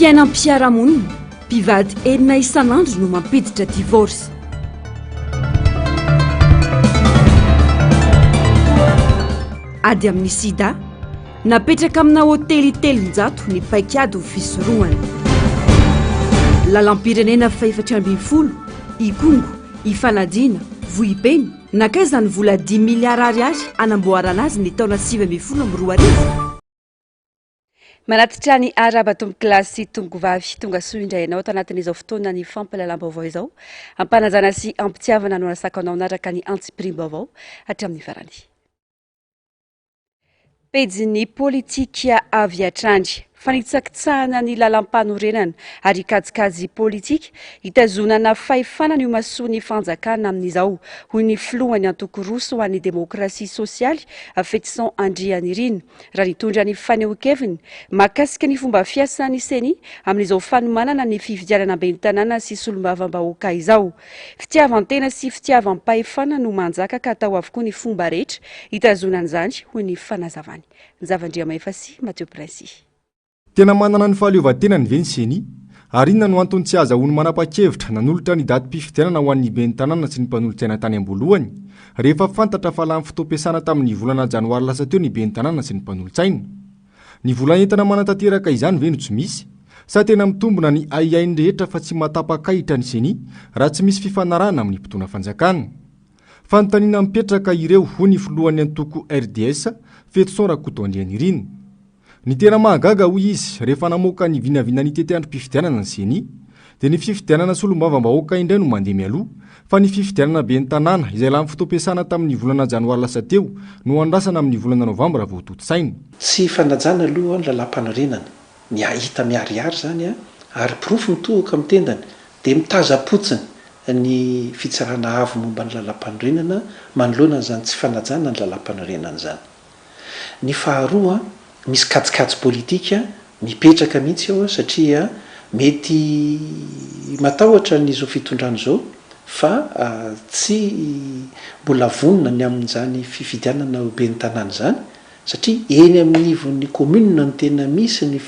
Fiainam-piarahamonina, mpivady enina isan'andro no mampiditra divorce. Ady amin'ny sida, napetraka amina hotely 300 ny paikady ho fisorohana. Lalam-pirenena faha-14, Ikongo, Ifanadiana, Vohipeno, nankaiza ny vola dimy miliara ariary hanamboarana azy ny taona 2019? Manatitra ny arahaba tompokolahy sy tompokovavy tonga soa indray ianao ato anatin'izao fotoana ny fampahalalam-baovao izao. Ampanajana sy ampitiavana no anasako anao hanaraka ny antsipiriam-baovao hatramin'ny farany. Pejin'ny politika avy hatrany. Fanitsakitsahana ny lalàmpanorenana ary kajikajy politika hitazonana fahefana no imasoan'ny fanjakana amin'izao, hoy ny filohan'ny antoko Roso ho an'ny demokrasia sosialy, Fetison Andrianirina, raha nitondra ny fanehoan-keviny mahakasika ny fomba fiasan'ny Ceni amin'izao fanomanana ny fifidianana ben'ny tanàna sy solombavambahoaka izao. Fitiavan-tena sy fitiavam-pahefana no manjaka ka atao avokoa ny fomba rehetra hitazonana izany, hoy ny fanazavany. Njavandriamahefa sy Mathieu Princy. Tena manana ny fahaleovantenany ve ny Ceni? Ary inona no antony tsy ahazahoany manapa-kevitra nanolotra ny datim-pifidianana ho an'ny ben'ny tanàna sy ny mpanolotsaina tany am-boalohany, rehefa fantatra fa lany fotoam-piasana tamin'ny volana janoary lasa teo ny ben'ny tanàna sy ny mpanolotsaina? Ny vola entina manatanteraka izany ve no tsy misy? Sa tena mitombina ny ahiahin'ny rehetra fa tsy mahatapa-kahitra ny Ceni raha tsy misy fifanarahana amin'ny mpitondra fanjakana? Fanontaniana mipetraka ireo, hoy ny filohan'ny antoko RDS, Fetison Rakotoandrianirina. Ny tena mahagaga, hoy izy, rehefa namoaka ny vinavinan'ny tetiandrom-pifidianana ny Ceni, dia ny fifidianana solombavambahoaka indray no mandeha mialoha, fa ny fifidianana ben'ny tanàna, izay lany fotoam-piasana tamin'ny volana janoary lasa teo, no andrasana amin'ny volana novambra vao tontosaina. Tsy fanajana aloha ny lalàmpanorenana, ny hita miharihary izany ary porofo mitohoka amin'ny tendany dia mitazam-potsiny ny Fitsarana Avo momba ny Lalàmpanorenana manoloana an'izany tsy fanajana ny lalàmpanorenana izany. Ny faharoa, misy kajikajy politika mipetraka mihitsy ao satria mety matahotra ny izao fitondrana izao fa tsy mbola vonona ny amin'izany fifidianana ho ben'ny tanàna izany satria eny amin'ny ivon'ny commune no tena misy ny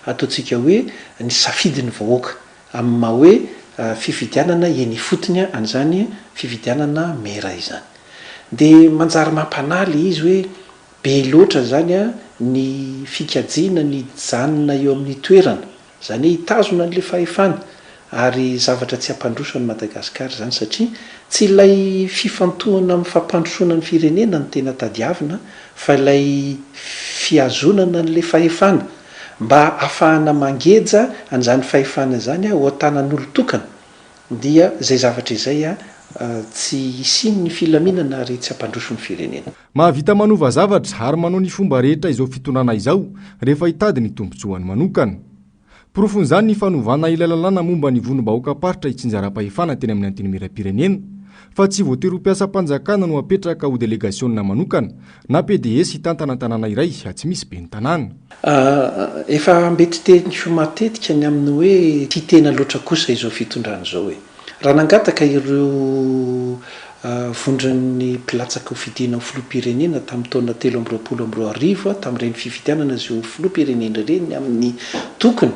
ataontsika hoe ny safidin'ny vahoaka amin'ny maha hoe fifidianana eny ifotony an'izany fifidianana mera izany. Dia manjary mampanahy ilay izy hoe be loatra izany ny fikajiana ny hijanona eo amin'ny toerana, izany hoe hitazona an'ilay fahefana, ary zavatra tsy hampandroso an'i Madagasikara izany satria tsy ilay fifantohana amin'ny fampandrosoana ny firenena no tena tadiavina fa ilay fihazonana an'ilay fahefana mba hahafahana mangeja an'izany fahefana izany ho an-tanan'olon-tokana dia izay zavatra izay tsy hisian'ny filaminana ary tsy hampandroso ny firenena. Mahavita manova zavatra ary manao ny fomba rehetra izao fitondrana izao rehefa hitady ny tombontsoany manokana. Porofon'izany ny fanovana ilay lalàna momba ny vondrom-bahoakam-paritra itsinjaram-pahefana teny amin'ny Antenimierampirenena, fa tsy voatery ho mpiasam-panjakana no apetraka ho delegasiona manokana na pds hitantana tanàna iray tsy misy ben'ny tanàna. Efa ambetiteniko matetika ny amin'ny hoe tia tena loatra kosa izao fitondrana izao e. Raha nangataka ireo vondron'ny mpilatsaka ho fidiana ho filoham-pirenena tamin'ny taona 2023 tamin'ireny fifidianana izay ho filoham-pirenena ireny ny amin'ny tokony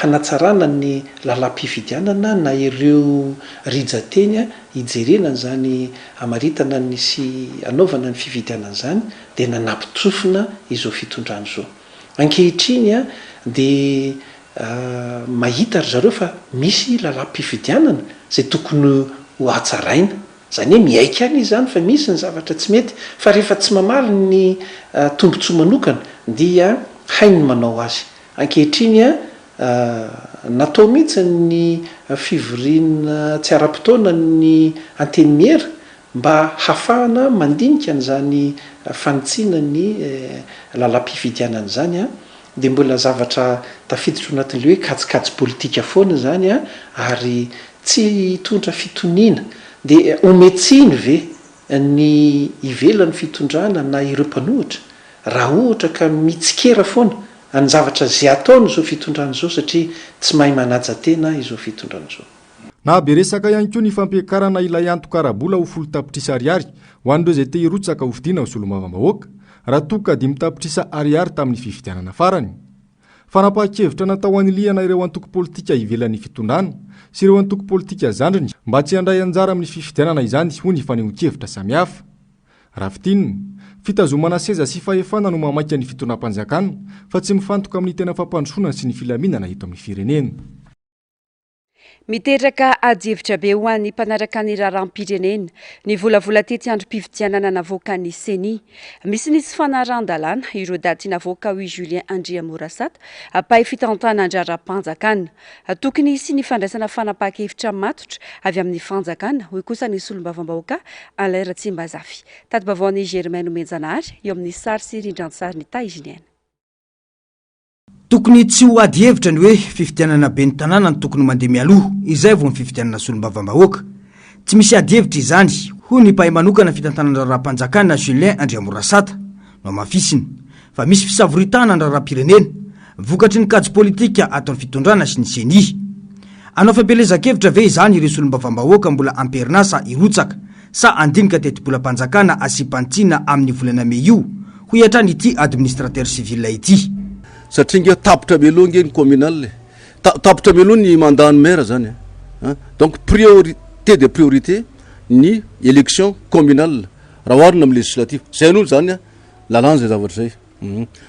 hanatsarana ny lalàm-pifidianana na ireo rijan-teny hijerena an'izany hamaritana ny sy hanaovana ny fifidianana izany dia nanampin-tsofina izao fitondrana izao. Ankehitriny dia mahita ry zareo fa misy lalàm-pifidianana izay tokony ho hatsaraina. Izany hoe miaiky ihany izy izany fa misy ny zavatra tsy mety fa rehefa tsy mamaly ny tombontsoa manokana dia hainy ny manao azy. Ankehitriny, natao mihitsy ny fivoriana tsy ara-potoana ny Antenimiera mba hahafahana mandinika an'izany fanitsiana ny lalam-pifidianana izany, dia mbola zavatra tafiditra ao anatin'ilay hoe kajikajy politika foana izany ary tsy hitondra fitoniana. Dia omen-tsiny ve ny ivelan'ny fitondrana na ireo mpanohitra raha ohatra ka mitsikera foana Any zavatra ze ataony izao fitondrana izao satria tsy mahay manaja tena izao fitondrana izao. Nahabe resaka ihany koa ny fampiakarana ilay antoka ara-bola ho 10 tapitrisa ariary ho an'ireo izay te hirotsaka hofidiana ho solombavambahoaka, raha toa ka 5 tapitrisa ariary tamin'ny fifidianana farany. Fanapahan-kevitra natao hanilihana ireo antoko politika ivelan'ny fitondrana sy ireo antoko politika zandriny mba tsy handray anjara amin'ny fifidianana izany, hoy ny fanehoan-kevitra samihafa. Raha fintinina, fitazomana seza sy fahefana no mahamaika ny fitondram-panjakana fa tsy mifantoka amin'ny tena fampandrosoana sy ny filaminana eto amin'ny firenena. Miteraka adihevitra be ho an'ny mpanaraka ny raharaham-pirenena ny volavola tetiandrom-pifidianana navoakan'ny Ceni. Misy ny tsy fanarahan-dalàna ireo daty navoaka hoy Julien Andriamorasata, mpahay fitantanan-draharaham-panjakana. Tokony hisy ny fandraisana fanapahan-kevitra matotra avy amin'ny fanjakana, hoy kosa ny solombavambahoaka Alain Ratsimbazafy. Tati-baovaon'i Germain Nomenjanahary eo amin'ny sary sy rindran-tsarin'i Tahiziniaina. Tokony tsy ho ady hevitra ny hoe fifidianana ben'ny tanàna no tokony mandeha mialoha izay vao ny fifidianana solombavambahoaka. Tsy misy ady hevitra izany, hoy ny mpahay manokana fitantanan-draharaham-panjakana Julien Andriamorasata. Nohamafisiny fa misy fisavoritahana ny raharaham-pirenena vokatry ny kajy politika ataon'ny fitondrana sy ny Ceni. Hanao fampielezan-kevitra ve izany ireo solombavambahoaka mbola am-perinasa hirotsaka sa handinika tetibolam-panjakana asiam-panitsiana amin'ny volana mey io, hoy hatrany ity administrateur civil ity. Satria nge tapitra mialoha nge ny communal e! Tapitra mialoha ny mandat ny maire zany e! Donc priorité des priorités ny élection communale raha oharina amin'ny législative. Zay aloha zany lalàna zay zavatra zay.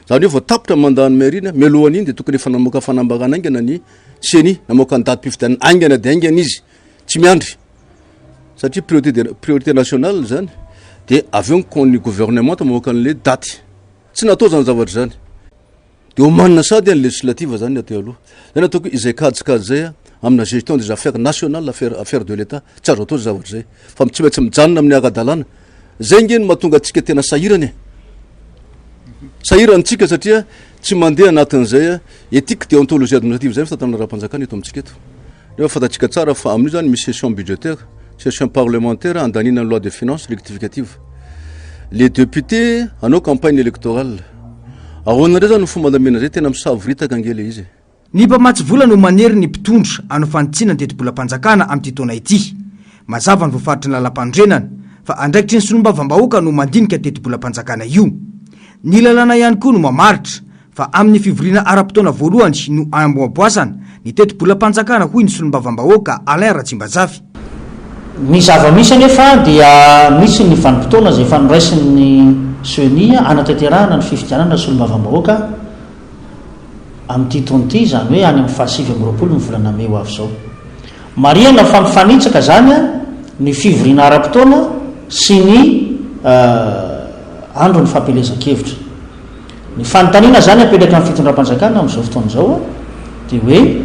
Zany hoe vao tapitra ny mandat ny maire iny, mialohan'iny dia tokony efa namoaka fanambarana haingana ny Ceni, namoaka ny datim-pifidianana haingana dia haingana izy, tsy miandry. Satria priorité de priorité nationale zany, dia avy eo ny ny gouvernement mamoaka an'le daty. Tsy natao zany zavatra zany. Dia omanina sady ny législative zany ny aty aloha. Zay no ataoko hoe izay kajikajy zay amina gestion des affaires nationales, affaires, affaires de l'Etat, tsy azo atao zay zavatra zay. Fa tsy maintsy mijanona amin'ny ara-dalàna. Zay nge no mahatonga antsika tena sahirana e. Sahirana tsika satria tsy mandeha anatin'izay éthique déontologie administrative zay ny fitantanana ara-panjakana eto amintsika eto. Nefa fantatsika tsara fa amin'io zany misy session budgétaire, session parlementaire handaniana ny loi de finances rectificative. Les députés hanao campagne électorale. Ahoana indray zany ny fomba handamina zay? Tena misavoritaka ange le izy e. Ny mpamatsy vola no manery ny mpitondra hanao fanitsiana ny tetibolam-panjakana amin'ity taona ity. Mazava ny voafaritry ny lalàmpanorenana fa andraikitry ny solombavambahoaka no mandinika tetibolam-panjakana io. Ny lalàna ihany koa no mamaritra fa amin'ny fivoriana ara-potoana voalohany no amboaboasana ny tetibolam-panjakana hoy ny solombavambahoaka Alain Ratsimbazafy. Ny zava-misy anefa dia misy ny vanim-potoana izay efa noraisin'ny Ceni hanatanterahana ny fifidianana solombavambahoaka amin'ity taona ity, izany hoe any amin'ny faha 29 ny volana mey ho avy izao. Marihana fa mifanitsaka izany ny fivoriana ara-potoana sy ny andron'ny fampielezan-kevitra. Ny fanontaniana izany apetraka amin'ny fitondram-panjakana amin'izao fotoana izao dia hoe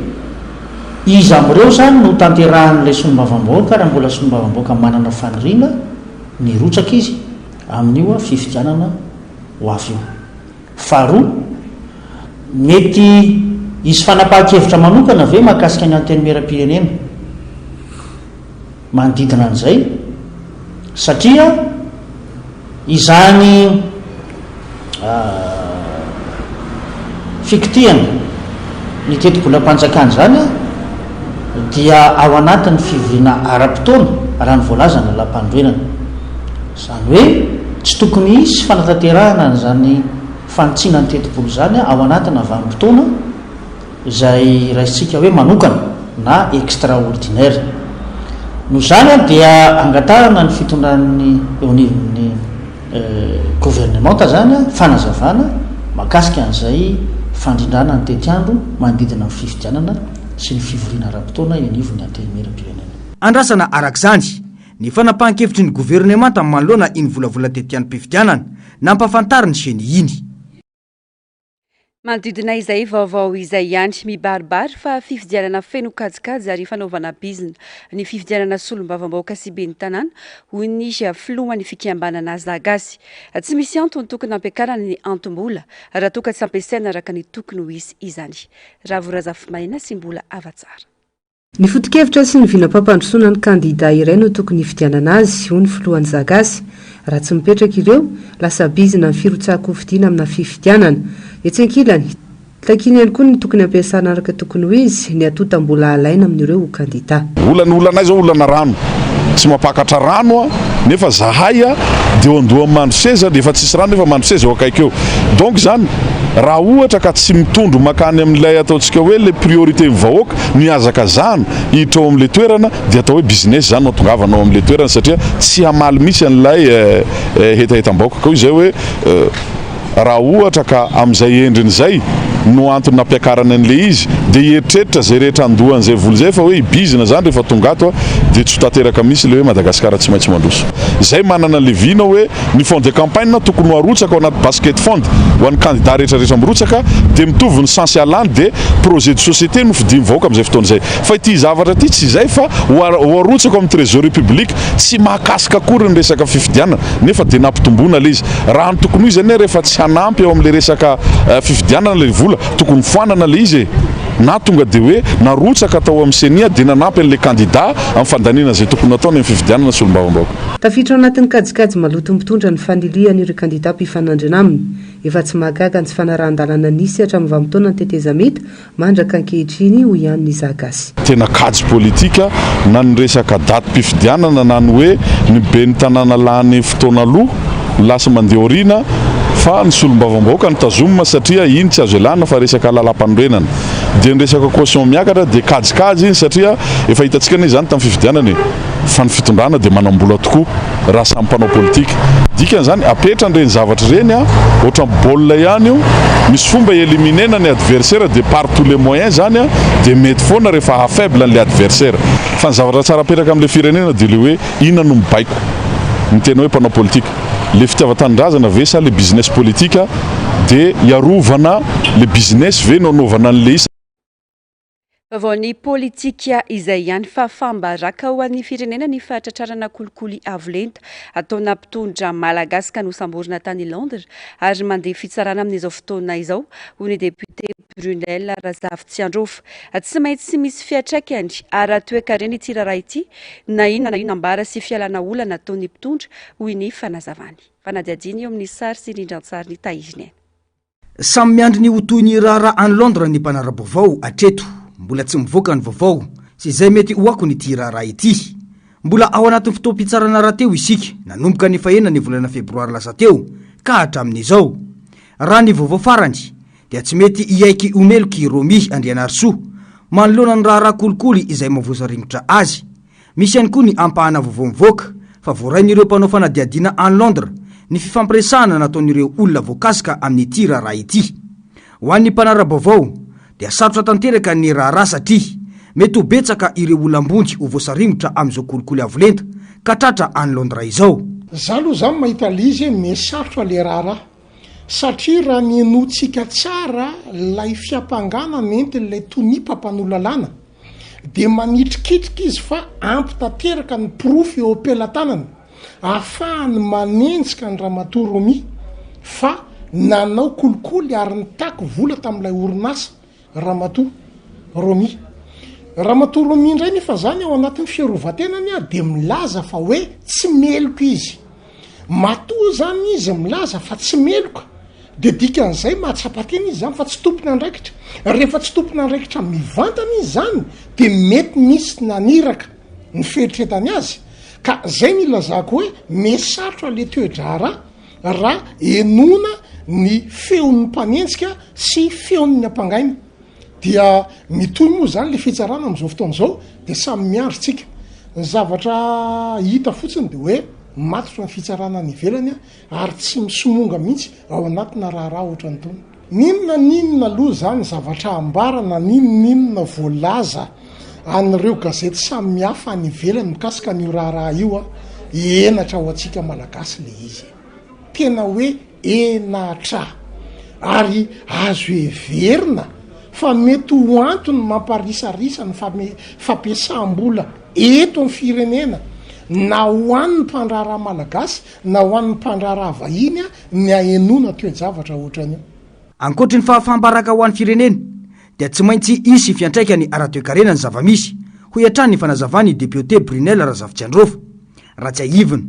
iza amin'ireo izany no tanterahan'ilay solombavambahoaka raha mbola solombavambahoaka manana faniriana ny hirotsaka izy amin'io fifidianana ho avy io. Faharoa, mety hisy fanapahan-kevitra manokana ve mahakasika ny Antenimierampirenena manodidina an'izay? Satria izany fikitihana ny tetibolam-panjakana izany dia ao anatin'ny fivoriana ara-potoana raha ny voalazan'ny lalàmpanorenana. Izany hoe tsy tokony hisy fanatanterahana an'izany fanitsiana ny tetibola izany ao anatina vanim-potoana izay raisintsika hoe manokana na extraordinaire. Noho izany dia angatahana ny fitondran'ny eo anivon'ny governemanta izany fanazavana mahakasika an'izay fandrindrana ny tetiandro manodidina ny fifidianana sy ny fivoriana ara-potoana eo anivon'ny Antenimierampirenena. Andrasana araka izany ny fanapahan-kevitry ny governemanta manoloana iny volavolan-tetiandrom-pifidianana nampahafantarin'ny Ceni iny. Manodidina izay vaovao izay ihany, mibaribary fa fifidianana feno kajikajy ary fanaovana bizina ny fifidianana solombavambahoaka sy ben'ny tanàna, hoy ny filohan'ny fikambanana Zagasy. Tsy misy antony tokony hampiakarana ny antom-bola raha toa ka tsy ampiasaina araka ny tokony ho izy izany. Ravo Razafimaina sy Mbola Havatsara. Ny foto-kevitra sy ny vinam-pampandrosoana ny kandidà iray no tokony hifidianana azy, hoy ny filohan'ny Zagasy. Raha tsy mipetraka ireo, lasa bizina ny firotsahan-kofidina amina fifidianana. Etsy ankilany, takiany ihany koa ny tokony hampiasana araka tokony ho izy ny antontam-bola alaina amin'ireo ho kandidà. Olana olanay zao olana rano, tsy mampakatra rano a. Nefa zahay a de eo andohan'ny Mandroseza de efa tsisy rano nefa Mandroseza eo akaiky eo. Donc zany raha ohatra ka tsy mitondro makany amin'ilay ataontsika hoe le priorité ny vahoaka no ihazakazahana hiditra ao amin'ilay toerana dia atao hoe business zany no atongavana ao amin'ilay toerana satria tsy hamaly mihitsy an'ilay hetahetam-bahoaka. Ka hoy izay hoe Raha ohatra ka amin'izay endriny izay no antony nampiakarany an'ilay izy dia hieritreritra izay rehetra handoa an'izay vola izay fa hoe hibizina izany rehefa tonga ato dia tsy ho tanteraka mihitsy ilay hoe Madagasikara tsy maintsy mandroso. Izay manana an'ilay vina hoe ny fonds de campagne tokony ho arotsaka ao anaty basket fund ho an'ny kandida rehetra rehetra mirotsaka dia mitovy ny sens ialany dia projet de société no fidian'ny vahoaka amin'izay fotoana izay. Fa ity zavatra ity tsy izay fa ho arotsaka ao amin'ny trésorerie publique tsy mahakasika akory ny resaka fifidianana nefa dia nampitomboina ilay izy. Raha ny tokony ho izy anie rehefa tsy hanampy eo amin'ilay resaka fifidianana ilay vola, tokony foanana ilay izy e! Na tonga dia hoe narotsaka tao amin'ny ceni dia nanampy an'ilay kandida amin'ny fandaniana izay tokony hataony amin'ny fifidianana solombavambahoaka. Tafiditra ao anatin'ny kajikajy maloto mitondra ny fanilihana ireo kandida mpifanandrina aminy. Efa tsy mahagaga ny tsy fanarahan-dalàna nisy hatramin'ny vanim-potoanan'ny tetezamita Mandraka ankehitriny, hoy ihany ny Zagasy. Tena kajy politika na ny resaka datim-pifidianana na ny hoe ny ben'ny tanàna lany fotoana aloha lasa mandeha aoriana fa ny solombavambahoaka no tazomina satria iny tsy azo ialana fa resaka lalampanorenana. Dia ny resaka caution miakatra dia kajikajy iny satria efa hitantsika anie izany tamin'ny fifidianana e! Fa ny fitondrana dia manam-bola tokoa raha samy mpanao politika. Dikany izany, apetrany ireny zavatra ireny an, ohatran'ny baolina ihany io, misy fomba hi-éliminer-na ny adversaire dia par tous les moyens izany an, dia mety foana rehefa haha-faible an'ilay adversaire. Fa ny zavatra tsara apetraka amin'ilay firenena dia ilay hoe inona no mibaiko ny tena hoe mpanao politika? Ilay fitiavan-tanindrazana ve sa ilay business politika dia hiarovana ilay business ve no anaovana an'ilay izy? Vaovaon'ny politika izay ihany fa fambaraka ho an'ny firenena ny fahatratrarana kolikoly avo lenta ataona mpitondra malagasy ka nosamborina tany Londres ary mandeha fitsarana amin'izao fotoana izao, hoy ny depiote Brunelle Razafitsiandraofa. Tsy maintsy misy fiantraikany ara-toekarena ity raharaha ity na inona na inona ambara sy fialana olana ataon'ny mpitondra, hoy ny fanazavany. Fanadihadiana eo amin'ny sary sy rindran-tsarin'i Tahiriniaina. Samy miandry ny ho tohin'ny raharaha any Londres ny mpanara-baovao hatreto. Mbola tsy mivoaka ny vaovao sy izay mety ho akon'ity raharaha ity. Mbola ao anatin'ny fotoam-pitsarana rahateo isika, nanomboka ny fahenina ny volana febroary lasa teo ka hatramin'izao. Raha ny vaovao farany, dia tsy mety hiaiky ho meloka i Romy Andrianarisoa, manoloana ny raharaha kolikoly izay mahavoasaringotra azy. Misy ihany koa ny ampahana vaovao mivoaka fa voarain'ireo mpanao fanadihadiana any Londres ny fifampiresahana nataon'ireo olona voakasika amin'ity raharaha ity. Ho an'ny mpanara-baovao dia sarotra tanteraka ny raharaha satria mety ho betsaka ireo olona ambony ho voasaringotra amin'izao kolikoly avo lenta ka tratra any Londres izao. Za aloha zany mahita le izy hoe miha sarotra le raharaha satria raha ny henointsika tsara lay fiampangana nentin'ilay tonia mpampanoa lalàna dia manitrikitrika izy fa ampy tanteraka ny porofo eo am-pelatanany ahafahany manenjika an'i Ramatoa Romy fa nanao kolikoly ary nitaky vola tamin'ilay orinasa Ramatoa Romy. Ramatoa Romy indray nefa zany ao anatin'ny fiarovan-tenany dia milaza fa hoe tsy meloka izy. Matoa zany izy milaza fa tsy meloka dia dikan'izay mahatsapa tena izy zany fa tsy tompon'andraikitra. Rehefa tsy tompon'andraikitra mivantana izy zany dia mety nisy naniraka ny fieritreretany azy ka zay no ilazako hoe me sarotra le toe-draharaha raha henoina ny feon'ny mpanenjika sy feon'ny ampangaina. Dia mitohy moa izany le fitsarana amin'izao fotoana izao dia samy miandry tsika. Ny zavatra hita fotsiny dia hoe matotra ny fitsarana any ivelany ary tsy misomonga mihitsy ao anatina raharaha ohatran'itony. N'inona n'inona aloha izany zavatra ambara na n'inon'inona voalaza an'ireo gazety samihafa any ivelany mikasika an'io raharaha io, henatra ho antsika Malagasy le izy e. Tena hoe henatra ary azo heverina fa mety ho antony mamparisarisa ny fampiasam-bola eto amin'ny firenena na ho an'ny mpandraharaha malagasy na ho an'ny mpandraharaha vahiny ny hahenoana toe-javatra ohatran'io. Ankoatry ny fahafaham-baraka ho an'ny firenena dia tsy maintsy hisy fiantraikany ara-toekarena ny zava-misy, hoy hatrany ny fanazavan'ny depiote Brunelle Razafitsiandraofa. Raha tsiahivina,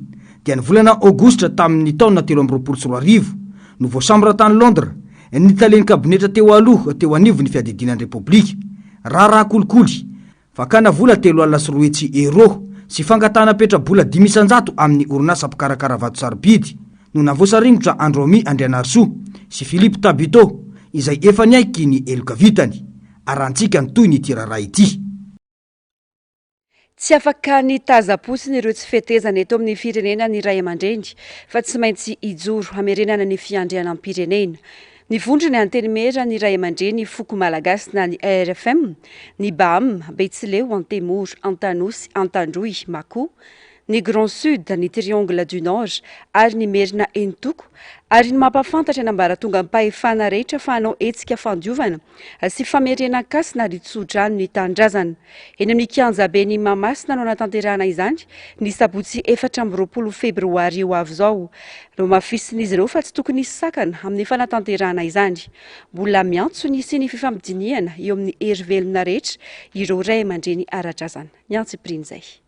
dia ny volana aogositra tamin'ny taona 2023 no voasambotra tany Londres ny talen'ny kabinetra teo aloha teo anivon'ny fiadidiana ny Repoblika. Raharaha kolikoly, fakana vola 203 euros. sy fangatahana petra-bola 5% amin'ny orinasa mpikarakara vato sarobidy no navoasaringotra an-dRomy Andrianarisoa sy Philippe Tabuteau izay efa niaiky ny heloka vitany. Arahantsika ny tohin'ity raharaha ity. Tsy afaka nitaza-potsiny ireo tsy fetezana eto amin'ny firenena ny ray aman-dreny fa tsy maintsy hijoro hamerenana ny fiandrianam-pirenena. Ny vondrona Antenimiera ny ray aman-dreny foko malagasy na ny ARFM, ny Baham, Betsileo, Antemoro, Antanosy, Antandroy, Mako, ny Grand Sud, ny Triangle du Nord ary ny Merina Enitoko ary ny mampahafantatra ny ambaratongam-pahefana rehetra fa hanao hetsika fandiovana sy famerenan-kasina ary tso-drano ny tanindrazana. Eny amin'ny kianjaben'i Mahamasina no hanatanterahana izany ny sabotsy 24 febroary ho avy izao. Nohamafisin'izy ireo fa tsy tokony hisy sakana amin'ny fanatanterahana izany. Mbola miantso ny hisian'ny fifampidinihana eo amin'ny hery velona rehetra ireo ray aman-dreny ara-drazana. Ny antsipirian'izay.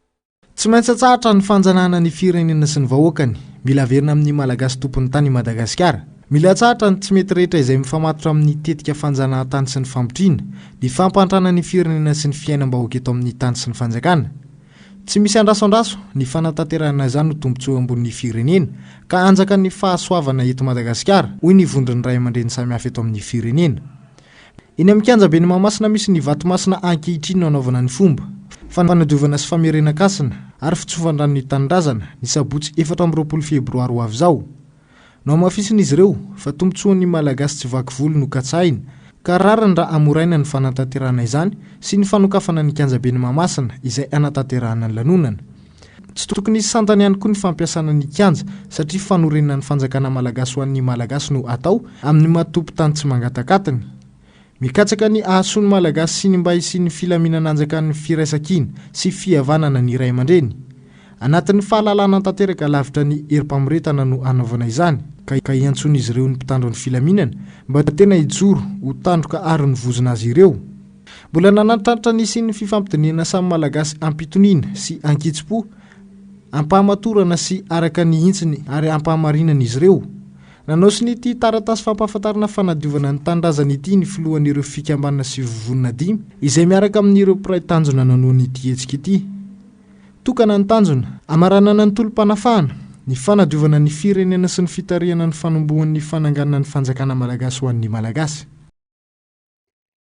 Tsy maintsy atsahatra ny fanjanahana ny firenena sy ny vahoakany. Mila averina amin'ny Malagasy tompon'ny tany i Madagasikara. Mila atsahatra ny tsy mety rehetra izay mifamatotra amin'ny tetika fanjanahantany sy ny fambotriana, ny fampantrana ny firenena sy ny fiainam-bahoaka eto amin'ny tany sy ny fanjakana. Tsy misy andraso andraso, ny fanatanterahana izany no tombontsoa ambonin'ny firenena, ka hanjakan'ny fahasoavana eto Madagasikara, hoy ny vondron'ny ray aman-dreny samihafa eto amin'ny firenena. Eny amin'ny kianjaben'i Mahamasina misy ny vatomasina ankehitriny no anaovana ny fomba, fanadiovana sy famerenan-kasina ary fitsofan-drano ny tanindrazana, ny sabotsy 24 febroary ho avy izao. Nohamafisin'izy ireo fa tombontsoan'ny Malagasy tsy vaky volo no katsahina, ka rariny raha hamoraina ny fanatanterahana izany sy ny fanokafana ny kianjaben'i Mahamasina izay hanatanterahana ny lanonana. Tsy tokony hisy santany ihany koa ny fampiasana ny kianja satria fanorenana ny fanjakana malagasy ho an'ny Malagasy no atao amin'ny maha tompon-tany tsy mangatak'atiny. Mikatsaka ny hahasoa ny Malagasy sy ny mba hisian'ny filaminana hanjakan'ny firaisankina sy fihavanana ny ray aman-dreny. Anatin'ny fahalalana tanteraka lavitra ny herim-pamoretana no hanaovana izany ka hiantsoan'izy ireo ny mpitandro ny filaminana mba tena hijoro ho tandroka aro ny vozona azy ireo. Mbola nanantratra ny hisian'ny fifampidinihana samy Malagasy am-pitoniana sy an-kitsim-po, am-pahamatorana sy araka ny hintsiny ary am-pahamarinana izy ireo. Nanao sonia ity taratasy fampahafantarana fanadiovana ny tanindrazana ity ny filohan'ireo fikambanana sy vovonana dimy izay miaraka amin'ireo mpiray tanjona nanohana ity hetsika ity. Tokana ny tanjona, hamaranana ny tolom-panafahana, ny fanadiovana ny firenena sy ny fitarihana ny fanombohan'ny fananganana ny fanjakana malagasy ho an'ny Malagasy.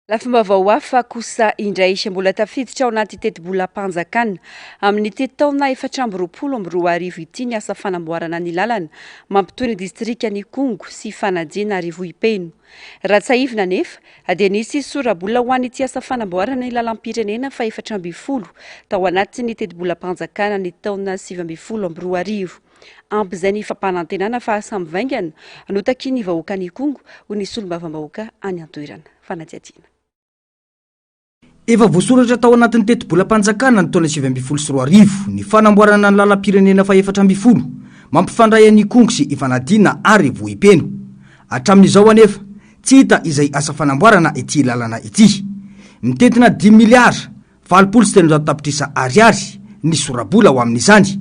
Lafim-baovao hafa kosa indray, mbola tafiditra ao anaty tetibolam-panjakana amin'ity taona 2024 ity ny asa fanamboarana ny lalana mampitohy ny distrikan'Ikongo sy Fanadiana ary Vohipeno. Raha tsiahivina anefa dia nisy sora-bola ho an'ity asa fanamboarana ny lalam-pirenena faha-14 tao anatin'ny tetibolam-panjakana ny taona 2019. Ampy izay ny fampanantenana fa asa mivaingana no takian'ny vahoakan'Ikongo, hoy ny solombavambahoaka any an-toerana. Fanadihadiana. Efa voasoratra tao anatin'ny tetibolam-panjakana ny taona 2019 ny fanamboarana ny lalam-pirenena faha-14 mampifandray an'Ikongo sy Ifanadiana ary Vohipeno. Hatramin'izao anefa, tsy hita izay asa fanamboarana ity lalana ity. Mitentina dimy miliara 380 tapitrisa ariary ny sora-bola ho amin'izany.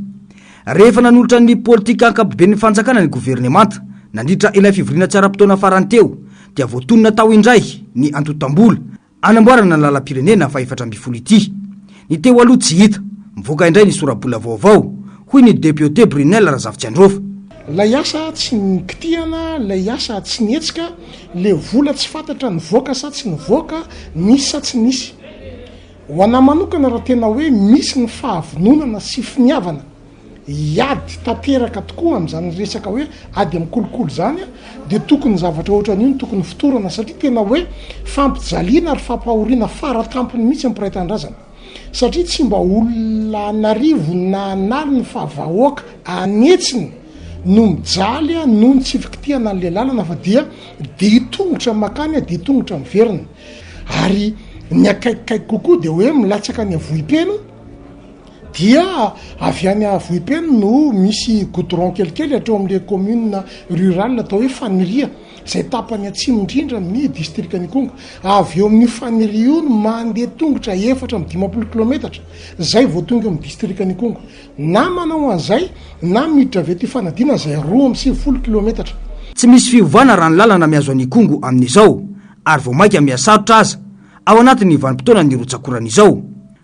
Rehefa nanolotra ny politika ankapoben'ny fanjakana ny governemanta nandritra ilay fivoriana tsy ara-potoana farany teo dia voatonona tao indray ny antontam-bola hanamboarana ny lalam-pirenena faha-14 ity. Ny teo aloha tsy hita, mivoaka indray ny sora-bola vaovao, hoy ny depiote Brunelle Razafitsiandrofa. Ilay asa tsy nikitihana, ilay asa tsy nihetsika, ilay vola tsy fantatra nivoaka sa tsy nivoaka, nisy sa tsy nisy. Ho anà manokana raha tena hoe misy ny fahavononana sy finiavana hiady tanteraka tokoa amin'izany resaka hoe ady amin'ny kolikoly izany dia tokony zavatra ohatran'io no tokony fotorana satria tena hoe fampijaliana ary fampahoriana faratampony mihitsy ny mpiray tanindrazana satria tsy mba olona an'arivony na an'aliny fa vahoaka an'hetsiny no mijaly noho ny tsy fikitihana an'ilay lalana fa dia dia tongotra makany dia tongotra miverina. Ary ny akaikikaiky kokoa dia hoe milatsaka any Vohipeno dia avy any Vohipeno no misy goudron kelikely hatreo amin'ilay commune rurale atao hoe Faniria izay tapany atsimo indrindra amin'ny distrikan'Ikongo. Avy eo amin'io Faniria io no mandeha tongotra 54 kilometatra izay vao tonga eo amin'ny distrikan'Ikongo. Na manao an'izay na miditra avy eto Ifanadiana izay 92 kilometatra. Tsy misy fiovana raha ny lalana mihazo an'Ikongo amin'izao ary vao mainka mihasarotra aza ao anatin'ny vanim-potoanan'ny rotsak'orana izao.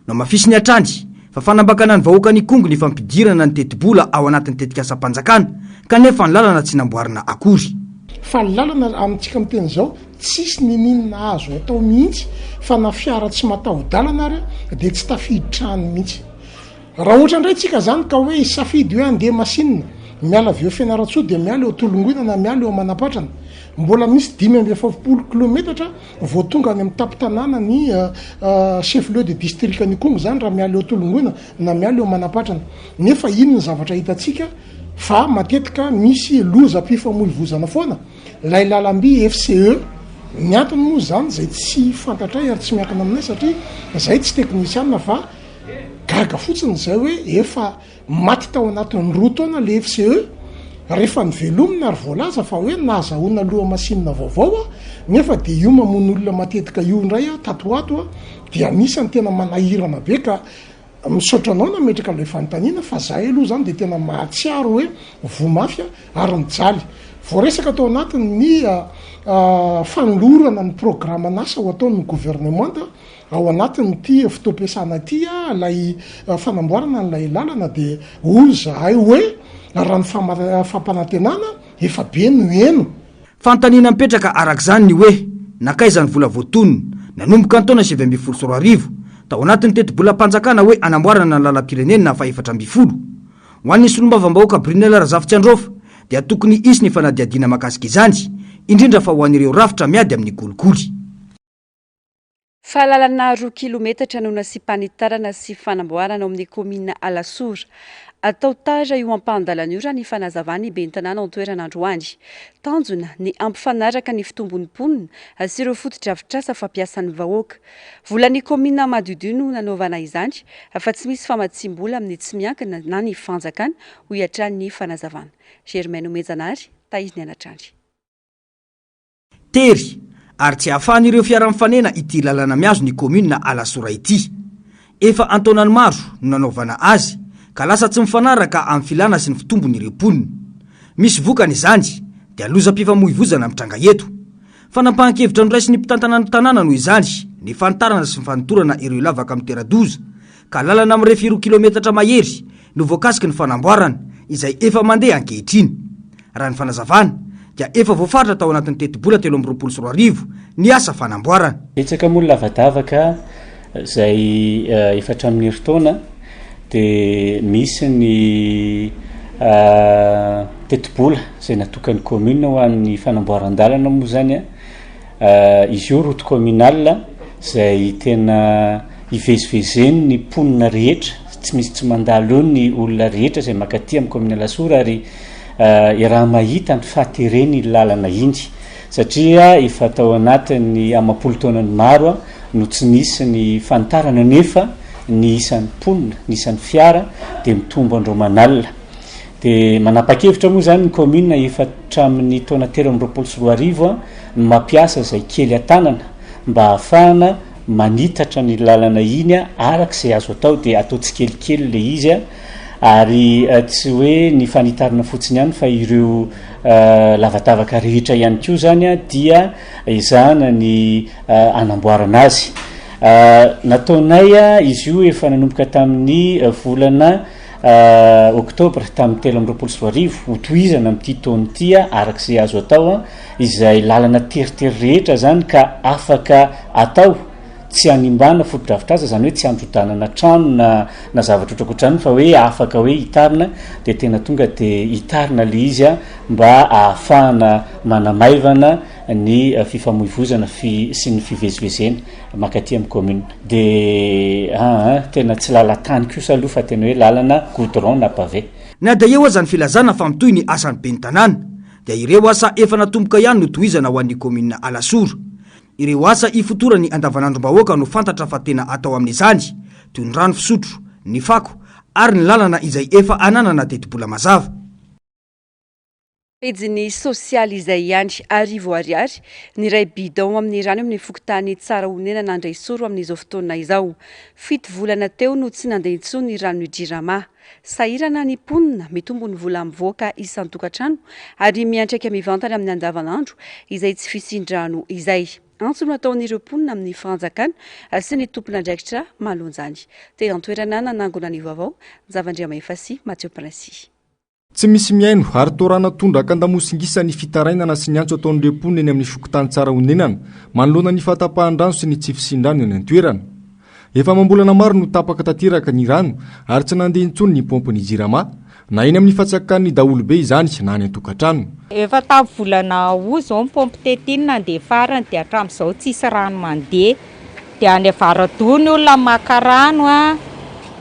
Nohamafisiny hatrany fa fanambakana ny vahoakan'Ikongo ny fampidirana ny tetibola ao anatin'ny tetikasam-panjakana kanefa ny lalana tsy namboarina akory. Fa ny lalana amintsika miteny izao tsisy niniana azo atao mihitsy fa na fiara tsy mataho-dalana ary dia tsy tafiditra any mihitsy. Raha ohatra indray tsika zany ka hoe hisafidy hoe andeha masinina miala avy eo Fianarantsoa dia miala eo Tolongoina na miala eo Manampatrana, mbola misy 45 kilometatra vao tonga any amin'ny tampon-tanàna ny chef lieu de district an'Ikongo zany raha miala eo Tolongoina na miala eo Manampatrana. Nefa inona ny zavatra hitantsika fa matetika misy lozam-pifamoivozana foana ilay lalamby FCE. Ny antony moa zany izay tsy fantatray ary tsy miankina aminay satria zahay tsy teknisiana fa Gaga fotsiny izay hoe efa maty tao anatin'ny 2 taona le FCE rehefa novelomina ary voalaza fa hoe nahazahoana lohamasinina vaovao nefa dia io mamono olona matetika io indray tato ho ato dia anisan'ny tena manahirana be ka misaotra anao nametraka ilay fanontaniana fa zahay aloha izany dia tena mahatsiaro hoe voa mafy ary mijaly. Voaresaka tao anatin'ny fanolorana ny programan'asa ho ataon'ny governemanta Ao anatin'ity fotoam-piasana ity ilay fanamboarana an'ilay lalana dia hoy izahay hoe raha ny fampanantenana efa be no heno. Fanontaniana mipetraka araka izany ny hoe nankaiza ny vola voatonona nanomboka ny taona 2019 tao anatin'ny tetibolam-panjakana hoe hanamboarana ny lalam-pirenena faha-14. Ho an'ny solombavambahoaka Brunelle Razafitsiandraofa dia tokony hisy ny fanadihadiana mahakasika izany, indrindra fa ho an'ireo rafitra miady amin'ny kolikoly. Fa lalana 2 kilometatra no nasiam-panitarana sy fanamboarana ao amin'ny kaominina Alasora. Atao tara io ampahan-dalana io raha ny fanazavan'ny ben'ny tanàna ao an-toerana androany. Tanjona ny hampifanaraka ny fitombon'ny mponina sy ireo fotodrafitrasa fampiasan'ny vahoaka. Volan'ny kaominina madiodio no nanaovana izany fa tsy misy famatsiam-bola amin'ny tsy miankina na ny fanjakana, hoy hatrany ny fanazavana. Germain Nomenjanahary, Tahiry ny Anatrandry. Tery, ary tsy ahafahan'ireo fiara mifanena ity lalana mihazo ny kaominina Alasora ity. Efa an-taonany maro no nanaovana azy ka lasa tsy mifanaraka amin'ny filana sy ny fitombon'ireo mponina. Misy vokany izany dia lozam-pifamoivozana mitranga eto. Fanapahan-kevitra noraisin'ny mpitantana ny tanàna noho izany ny fanitarana sy ny fanotorana ireo lavaka mitera-doza ka lalana mirefy 2 kilometatra mahery no voakasiky ny fanamboarana izay efa mandeha ankehitriny. Raha ny fanazavana dia efa voafaritra tao anatin'ny tetibola 2023 ny asa fanamboarana. Betsaka moa ny lavadavaka izay efa hatramin'ny herintaona dia misy ny tetibola izay natokan'ny commune ho an'ny fanamboaran-dalana moa izany an. Izy io route communale izay tena ivezivezen'ny ny mponina rehetra, tsy misy tsy mandalo eo ny olona rehetra izay mankaty amin'ny commune Alasora ary iaraha-mahita ny fahatereny iny lalana iny satria efa tao anatin'ny amam-polo taonany maro no tsy nisy ny fanitarana nefa ny isan'ny mponina, ny isan'ny fiara dia mitombo andro aman'alina. Dia manapa-kevitra moa izany ny commune efa hatramin'ny taona 2023 no mampiasa izay kely an-tanana mba hahafahana manitatra ny lalana iny araka izay azo atao dia atao tsikelikely ilay izy ary tsy hoe ny fanitarana fotsiny ihany fa ireo lavadavaka rehetra ihany koa izany dia ezahana ny hanamboarana azy. Nataonay izy io efa nanomboka tamin'ny volana Oktobra tamin'ny 2023, hotohizana amin'ity taona ity araka izay azo atao, izay lalana teritery rehetra izany ka afaka atao tsy hanimbana fotodrafitrasa, izany hoe tsy handrodanana trano na na zavatra ohatrohatr'izany fa hoe afaka hoe hitarina dia tena tonga dia hitarina ilay izy mba ahafahana manamaivana ny fifamoivozana fi sy ny fivezivezena mankaty amin'ny commune. Dia aa tena tsy lalan-tany kosa aloha fa tena hoe lalana goudron na pavé. Na dia eo aza ny filazana fa mitohy ny asan'ny ben'ny tanàna, dia ireo asa efa natomboka ihany no tohizana ho an'ny kaominina Alasora. Ireo asa ifotoran'ny andavanandrom-bahoaka no fantatra fa tena atao amin'izany, toy ny rano fisotro, ny fako ary ny lalana izay efa ananana tetibola mazava. Pejiny sosialy izay ihany, 1000 ariary ny iray bidon amin'ny rano eo amin'ny fokontany Tsarahonenana Andraisoro amin'izao fotoana izao. Fito volana teo no tsy nandeha intsony ny ranon'ny Jirama. Sahirana ny mponina, mitombo ny vola mivoaka isan-tokantrano ary miantraika mivantana amin'ny andavanandro izay tsy fisian-drano izay. Antso no ataon'ireo mponina amin'ny fanjakana sy ny tompon'andraikitra manoloana izany. Teny an-toerana nanangona ny vaovao, Njavandriamahefa sy Mathieu Princy. Tsy misy mihaino ary toa rano tondraka an-damosingisa ny fitarainana sy ny antso ataon'ireo mponina eny amin'ny fokontany Tsarahonenana manoloana ny fahatapahan-drano sy ny tsy fisian-drano eny an-toerana. Efa amam-bolana maro no tapaka tanteraka ny rano ary tsy nandeha intsony ny paompin'ny Jirama, na eny amin'ny fatsakan'ny daholobe izany na any an-tokantrano. Efa tamin'ny volana août izao ny paompy tety iny nandeha farany dia hatramin'izao tsisy rano mandeha. Dia any Avaradoha ny olona maka rano a,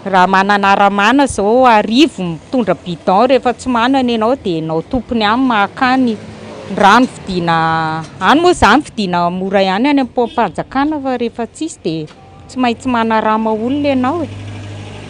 raha manana ara-mana zao arivo mitondra bidon rehefa tsy manana ianao dia ianao tompony ihany maka any, ny rano vidiana any moa izany vidiana mora ihany any amin'ny paompim-panjakana fa rehefa tsisy dia tsy maintsy manarama olona ianao e,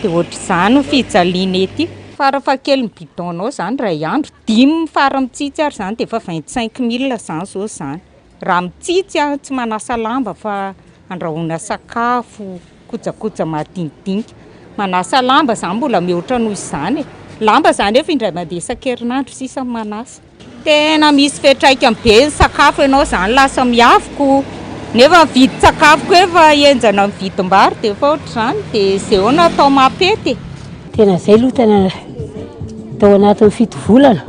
dia ohatr'izany ny fijaliana ety. Farafahakeliny bidon-nao izany iray andro, dimy fara mitsitsy ary izany dia efa 25 mille izany izao izany. Raha mitsitsy aho tsy manasa lamba fa andrahoina sakafo, kojakoja madinidinika. Manasa lamba zany mbola mihoatra noho izany e. Lamba zany efa indray mandeha isan-kerinandro sisa no manasa. Tena misy fiantraikany be ny sakafo ianao zany lasa miavoko nefa ny vidin-tsakafo koa efa henjana amin'ny vidim-bary dia efa ohatr'izany dia izay eo no atao mampety e. Tena izay aloha tena tao anatin'ny fito volana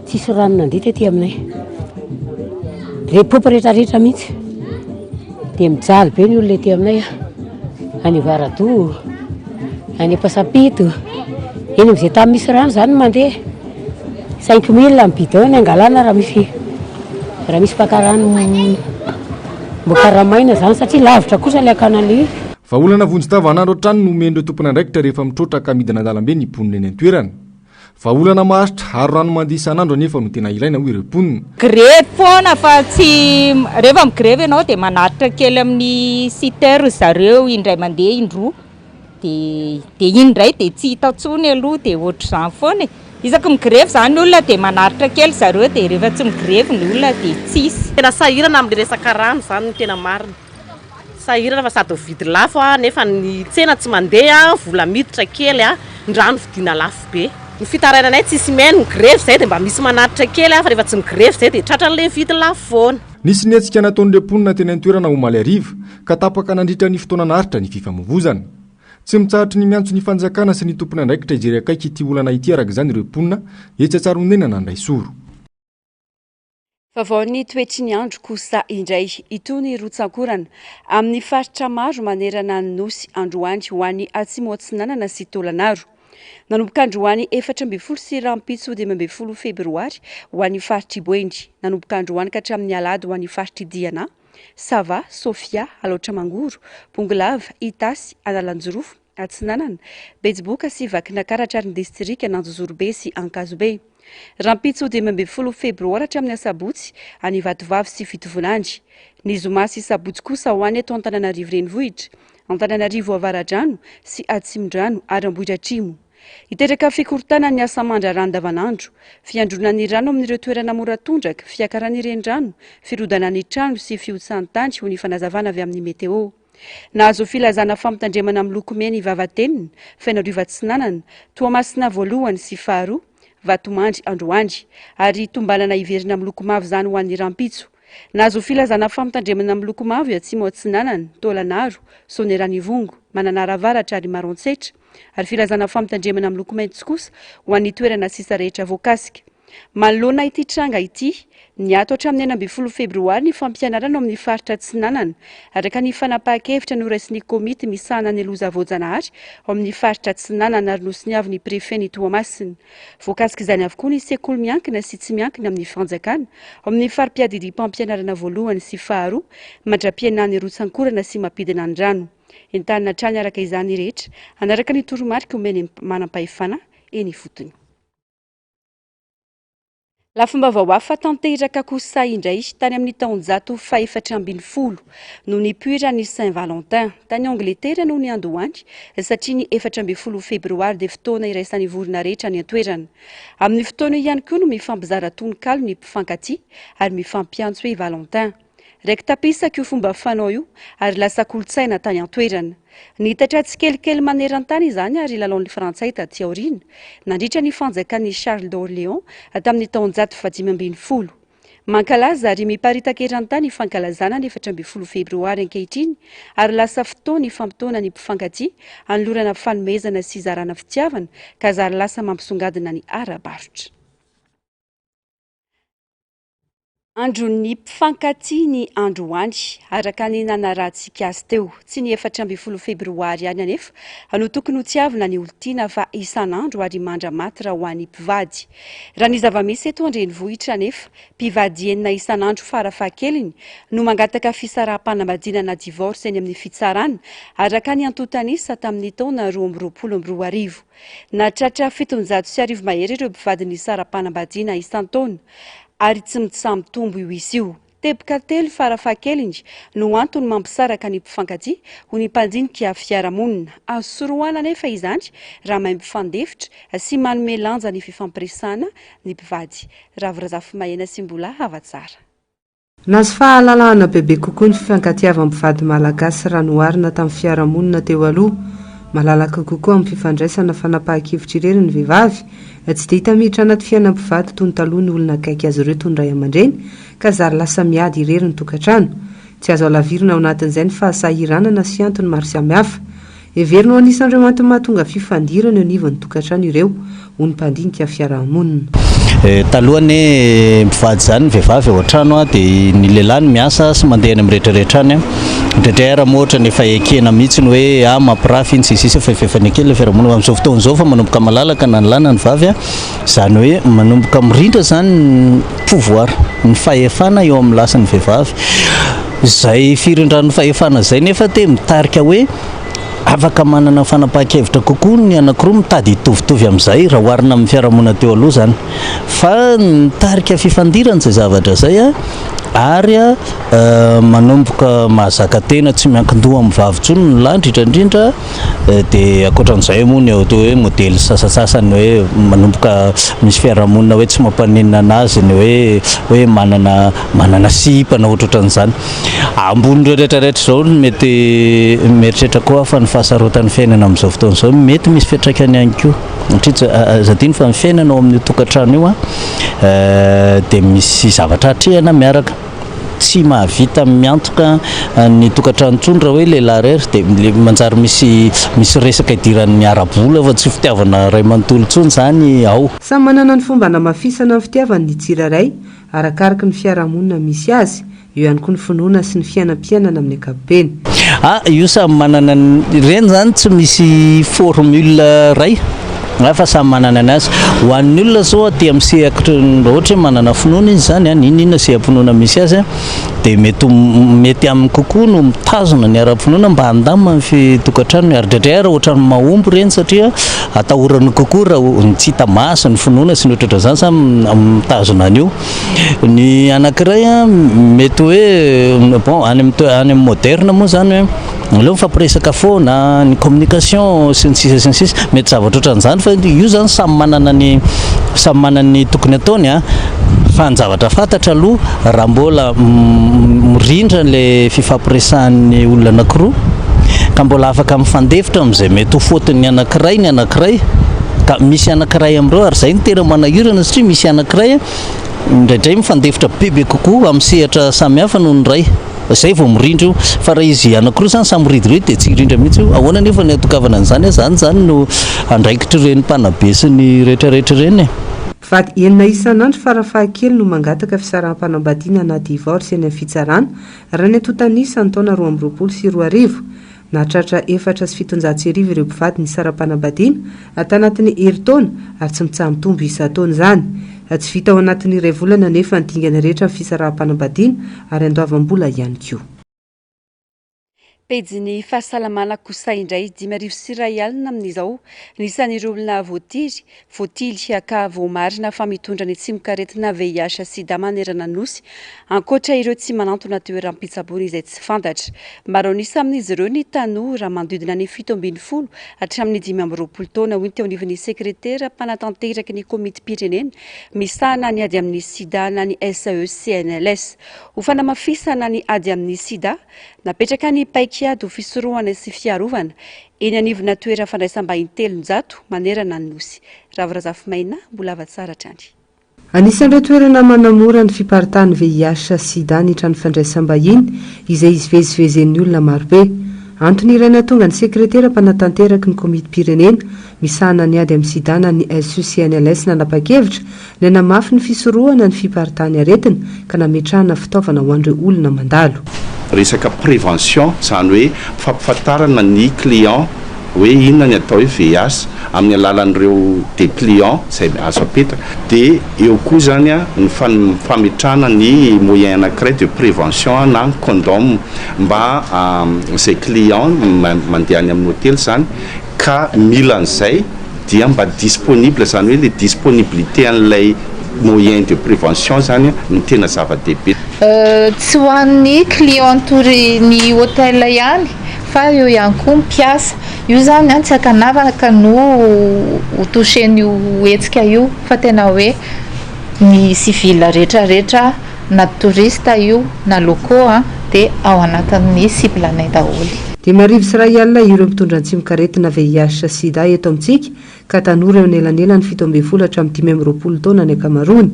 tsisy rano nandeha tety aminay. Repopa rehetrarehetra mihitsy. Dia mijaly be ny olona ety aminay any Avaradoha, any Ampasampito. Eny amin'izay tany misy rano izany no mandeha. 5000 ny bidon ny angalana raha misy raha misy mpaka rano mbo karamaina izany satria lavitra kosa ilay akana an'ilay izy. Vahaolana vonjy tavanandro hatrany no omen'ireo tompon'andraikitra rehefa mitroatra ka midina an-dalambe ny mponina eny an-toerana. Vahaolana maharitra ary rano mandeha isan'andro anefa no tena ilaina hoy ireo mponina. Grevy foana fa tsy, rehefa migrevy ianao dia manatitra kely amin'ny citerne zareo indray mandeha indroa dia dia iny indray dia tsy hita intsony aloha dia ohatr'izany foana e. Isaky migrevy izany ny olona dia manaritra kely zareo dia rehefa tsy migrevy ny olona dia tsisy. Tena sahirana amin'ilay resaka rano izany ny tena marina. Sahirana fa sady mividy lafo nefa ny tsena tsy mandeha, vola miditra kely, ny rano vidiana lafo be. Ny fitarainanay tsisy mihaino, migrevy izay dia mba misy manatitra kely fa rehefa tsy migrevy izay dia tratran'ilay mividy lafo foana. Nisy ny hetsika nataon'ireo mponina teny an-toerana omaly hariva ka tapaka nandritra ny fotoana naharitra ny fifamoivozana. Tsy mitsahatry ny miantso ny fanjakana sy ny tompon'andraikitra hijery akaiky ity olana ity araka izany ireo mponina etsy Antsaronenana Andraisoro. Vaovaon'ny toetry ny andro kosa indray itony rotsankorana amin'ny faritra maro manerana ny Nosy androany ho an'ny Atsimo Atsinanana sy Taolagnaro. Nanomboka androany 14 sy rahampitso 15 febroary ho an'ny faritr'i Boeny. Nanomboka androany ka hatramin'ny alahady ho an'ny faritr'i Diana, Sava, Sofia, Alaotra Mangoro, Bongolava, Itasy, Analanjirofo, Atsinanana, Betsiboka sy Vakinakaratra ary ny distrikan'Anjozorobe sy Ankazobe. Rahampitso 15 febroary hatramin'ny asabotsy any Vatovavy sy Fitovinany. Ny zoma sy sabotsy kosa ho any eto Antananarivo Renivohitra, Antananarivo Avaradrano sy Atsimondrano ary Ambohidratrimo. Hiteraka fikorontanan'ny asa aman-draharaha andavanandro, fiandronan'ny rano amin'ireo toerana mora tondraka, fiakaran'ny renirano, firodanan'ny trano sy fihotsahan'ny tany, hoy ny fanazavana avy amin'ny Météo. Nahazo filazana fampitandremana miloko mena i Vavatenina, Fenoarivo Atsinanana, Toamasina voalohany sy faharoa, Vatomandry androany. Ary tombanana hiverina miloko mavo izany ho an'ny rahampitso. Nahazo filazana fampitandremana miloko mavo i Atsimo Atsinanana, Taolagnaro, Soanierana Ivongo, Mananara Avaratra ary Maroantsetra. Ary filazana fampitandremana miloko maitso kosa ho an'ny toerana sisa rehetra voakasika. Manoloana ity tranga ity, niato hatramin'ny 16 febroary ny fampianarana ao amin'ny faritra Atsinanana, araka ny fanapahan-kevitra noraisin'ny komity misahana ny loza voajanahary ao amin'ny faritra Atsinanana ary nosoniavin'ny prefet-n'i Toamasina. Voakasik'izany avokoa ny sekoly miankina sy tsy miankina amin'ny fanjakana ao amin'ny fari-piadidiam-pampianarana voalohany sy faharoa mandra-pihenan'ny rotsankorana sy mampidina ny rano. Entanina hatrany araka izany ny rehetra hanaraka ny toromarika omen'ny manam-pahefana eny ifotony. Lafim-baovao hafa tanteraka kosa indray tany amin'ny taonjato fahefatra ambin'ny folo no nipoiran'ny Saint Valentin. Tany Angletera no niandohany satria ny 14 febroary dia fotoana iraisan'ny vorona rehetra any an-toerana. Amin'ny fotoana io ihany koa no mifampizara tononkalo ny mpifankatia ary mifampiantso hoe Valentin. Raiki-tapisaka io fomba fanao io ary lasa kolontsaina tany an-toerana. Niitatra tsikelikely maneran-tany izany ary lalaon'ny Frantsay taty aoriana, nandritra ny fanjakan'i Charles d'Orléans tamin'ny taonjato fahadimy ambin'ny folo. Mankalaza ary miparitaka eran-tany fankalazana ny 14 febroary ankehitriny ary lasa fotoana ifampitaona ny mpifankatia hanolorana fanomezana sy hizarana fitiavana ka zary lasa mampisongadina ny ara-barotra. Andron'ny mpifankatia ny androany, araka ny nanarahantsika azy teo. Tsy ny 14 febroary ihany anefa no tokony hotiavina ny olon-tiana fa isan'andro ary mandra-maty raha ho an'ny mpivady. Raha ny zava-misy eto an-drenivohitra anefa, mpivady enina isan'andro farafahakeliny no mangataka fisaraham-panambadiana na divorce eny amin'ny fitsarana, araka ny antontan'isa tamin'ny taona 2022. Nahatratra 1700 mahery ireo mpivady nisara-panambadiana isan-taona. Ary tsy mitsaha-mitombo io isa io. Teboka telo farafahakeliny no antony mampisaraka ny mpifankatia ho ny mpandinika fiarahamonina. Azo sorohana anefa izany raha mahay mifandefitra sy manome lanja ny fifampiresahana ny mpivady. Ravo Razafimahena sy Mbola Havatsara. Nahazo fahalalahana bebe kokoa ny fifankatiavan'ny mpivady malagasy raha noharina tamin'ny fiarahamonina teo aloha. Malalaka kokoa amin'ny fifandraisana fanapahan-kevitra irery ny vehivavy. Tsy dia hita miditra anaty fiainan'ny mpivady toy ny taloha ny olona akaiky azy ireo toy ny ray aman-dreny ka zary lasa miady irery ny tokantrano. Tsy azo halavirina ao anatin'izay ny fahasahiranana sy antony maro samihafa. Heverina ho anisan'ireo antony mahatonga fifandirana eo anivon'ny tokantrano ireo, hoy ny mpandinika fiarahamonina. Taloha anie mpivady izany ny vehivavy ao an-trano dia ny lehilahy no miasa sy mandeha any amin'ny rehetra rehetra any. Indraindray ary moa ohatrany efa ekena mihitsy ny hoe ah mampirafy iny sy ny sisa fa efa nekena ilay fiarahamonina. Fa amin'izao fotoana izao efa manomboka malalaka na ny lahy na ny vavy, izany hoe manomboka mirindra izany ny pouvoir, ny fahefana eo amin'ny lahy sy ny vehivavy. Izay firindran'ny fahefana izay nefa dia mitarika hoe Afaka manana fanapahan-kevitra kokoa ny anankiroa mitady hitovitovy amin'izay raha oharina amin'ny fiarahamonina teo aloha izany. Fa mitarika fifandirana izay zavatra izay ary manomboka mahazaka tena tsy miankin-doha amin'ny vavy intsony ny lahy indrindra indrindra dia ankoatran'izay moa ny atao hoe modely sasantsasany hoe manomboka misy fiarahamonina hoe tsy mampaninona anazy ny hoe hoe manana manana sipa na ohatrohatran'izany. Ambonin'ireo rehetra rehetra izao no mety mieritreritra koa aho fa ny fahasarotan'ny fiainana amin'izao fotoana izao mety misy fiantraikany ihany koa. Satria aza adino fa ny fiainana ao amin'io tokantrano io dia misy zavatra atrehina miaraka. Tsy mahavita miantoka ny tokantrano intsony raha hoe lehilahy irery dia manjary misy misy resaka idiran'ny ara-bola fa tsy fitiavana iray manontolo intsony izany ao. Samy manana ny fomba hanamafisana ny fitiavany ny tsirairay, arakaraky ny fiarahamonina misy azy. Eo ihany koa ny finoana sy ny fiainam-piainana amin'ny ankapobeny. Ah, io samy manana ny, ireny zany tsy misy formule iray fa samy manana ny azy. Ho an'ny olona zao aty amin'ny sehatry ny, raha ohatra hoe manana finoana izy zany an, n'inon'inona seha-pinoana misy azy an, dia mety ho mety aminy kokoa no mitazona ny ara-pinoana mba handamina ny fi- tokantranony ary indraindray ary ohatran'ny mahomby ireny satria atahorany kokoa raha ny tsy hita maso, ny finoana sy ny ohatrohatran'izany samy mitazona an'io. Ny anankiray an, mety hoe bon any amin'ny any amin'ny moderne moa izany hoe aleo mifampiresaka foana, ny communication sy ny sisa sy ny sisa, mety zavatra ohatran'izany fa io izany samy manana ny samy manana ny tokony ataony an, fa ny zavatra fantatra aloha raha mbola mirindra ilay fifampiresahan'ny olona anankiroa ka mbola afaka mifandefitra amin'izay mety ho faute-n'ny anankiray ny anankiray ka misy anankiray amin'ireo ary izay no tena manahirana satria misy anankiray indraindray mifandefitra bebe kokoa amin'ny sehatra samihafa noho ny iray. Izay vao mirindra io. Fa raha izy anankiroa izany samy miridiridy dia tsy hirindra mihitsy io. Ahoana anefa ny hahatongavana an'izany? Izany izany no andraikitr'ireny mpanabe sy ny rehetrarehetra ireny e. Mpivady enina isan'andro farafahakeliny no mangataka fisaraham-panambadiana na divorce eny amin'ny fitsarana, raha ny antontan'isa ny taona 2022. Nahatratra 1704 ireo mpivady nisara-panambadiana tanatin'ny herintaona ary tsy mitsaha-mitombo isan-taona izany. Tsy vita ao anatin'ny iray volana anefa ny dingana rehetra amin'ny fisaraham-panambadiana ary andoavam-bola ihany koa. Pejin'ny fahasalamana kosa indray, 1500 amin'izao ny isan'ireo olona voatiry Voatily ka voamarina fa mitondra ny tsimokaretina VIH sida manerana ny Nosy, ankoatra ireo tsy manantona toeram-pitsaboana izay tsy fantatra. Maro an'isa amin'izy ireo ny tanora, manodidina ny 17 hatramin'ny 25 taona, hoy ny teo anivon'ny sekretera mpanatanteraka ny komitim-pirenena misahana ny ady amin'ny sida na ny SECNLS. Ho fanamafisana ny ady amin'ny sida, napetraka ny paik'ady ho fisorohana sy fiarovana Eny anivona toeram-fandraisam-bahiny 300 manerana ny Nosy. Ravo Razafimaina, mbola hava tsara hatrany. Anisan'ireo toerana manamora ny fiparitahan'ny VIH sida ny trano fandraisam-bahiny izay ivezivezen'ny olona marobe. Antony iray nahatonga ny sekretera mpanatanteraky ny komitim-pirenena misahana ny ady amin'ny sida na ny SUCNLS nanapa-kevitra ny hanamafy ny fisorohana ny fiparitahan'ny aretina ka nametrahana fitaovana ho an'ireo olona mandalo. Resaka prévention, izany hoe fampifantarana ny client hoe inona ny atao hoe VIH amin'ny alalan'ireo dépliant izay azo apetaka. Dia eo koa izany ny fametrahana ny moyen anankiray de prévention na ny condom mba izay client mandeha any amin'ny hotely izany ka mila an'izay dia mba disponible, izany hoe ilay disponibilité an'ilay moyen de prévention izany no tena zava-dehibe. Tsy ho an'ny client ny hôtel ihany fa eo ihany koa ny mpiasa. Io izany an, tsy ankanavaka no ho toucher-n'io hetsika io fa tena hoe ny civil rehetra rehetra na touriste io na locaux an dia ao anatin'ny cible anay daholo. 21 ireo mitondra ny tsimokaretina VIH sida eto amintsika ka tanora eo anelanelan'ny 17 hatramin'ny 25 taona ny ankamaroany.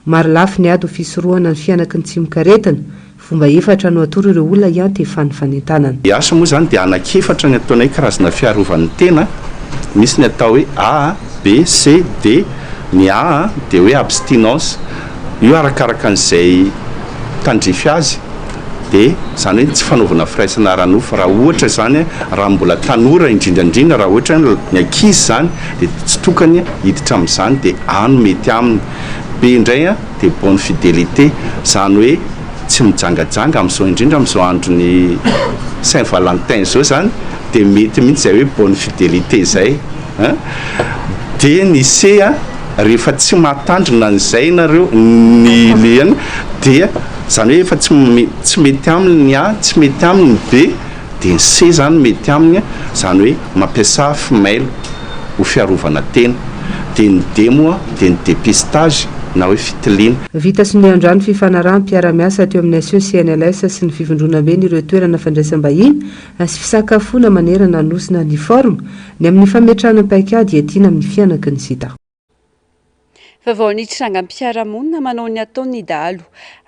Maro lafy ny ady ho fisorohana ny fihanaky ny tsimokaretina. Fomba efatra no atoro ireo olona hiantefan'ny fanentanana. Ny asa moa izany dia anankiefatra ny ataonay karazana fiarovan'ny tena, misy ny atao hoe A, B, C, D, ny A dia hoe abstinence, io arakaraka an'izay tandrify azy dia izany hoe tsy fanaovana firaisana ara-nofo, raha ohatra izany raha mbola tanora indrindra indrindra raha ohatra ny ankizy izany dia tsy tokony hiditra amin'izany dia A no mety aminy. B indray dia bonne fidélité, izany hoe tsy mijangajanga amin'izao indrindra amin'izao andron'ny Saint Valentin izao izany dia mety mihitsy izay hoe bonne fidélité izay an! Dia ny C an, rehefa tsy mahatandrina an'izay nareo ny le an dia izany hoe efa tsy tsy mety aminy ny A, tsy mety aminy ny B, Dia ny C zany mety aminy, izany hoe mampiasa fimailo ho fiarovana tena. Dia ny D moa dia ny dépistage na hoe fitiliana. Vita sonia androany fifanaraham-piarahamiasa teo amin'ny SECNLS sy ny fivondronamben'ireo toerana fandraisam-bahiny sy fisakafoana manerana ny Nosy na ny Form ny amin'ny fametrahana paikady hiadiana amin'ny fihanaky ny sida. Vaovao ny trangam-piarahamonina manao ny ataony ny dahalo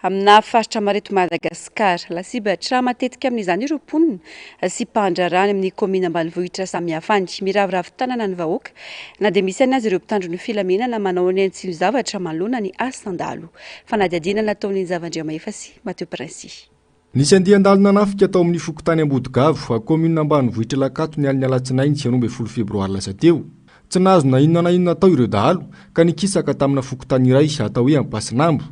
amina faritra maro eto Madagasikara. Lasibatra matetika amin'izany ireo mponina sy mpandraharaha any amin'ny kaominina ambanivohitra samihafa any. Miraviravy tanana ny vahoaka na dia misy any aza ireo mpitandro ny filaminana manao ny ainy tsy ho zavatra manoloana ny asan-dahalo. Fanadihadiana nataon'i Njava Andriamahefa sy Mathieu Princy. Nisy andian-dahalo nanafika tao amin'ny fokontany Ambodigavo, kaominina ambanivohitr'i Lakato ny alin'ny alatsinainy 12 febroary lasa teo. Tsy nahazo na inona na inona tao ireo dahalo ka nikisaka tamina fokontany iray atao hoe Ampasinambo.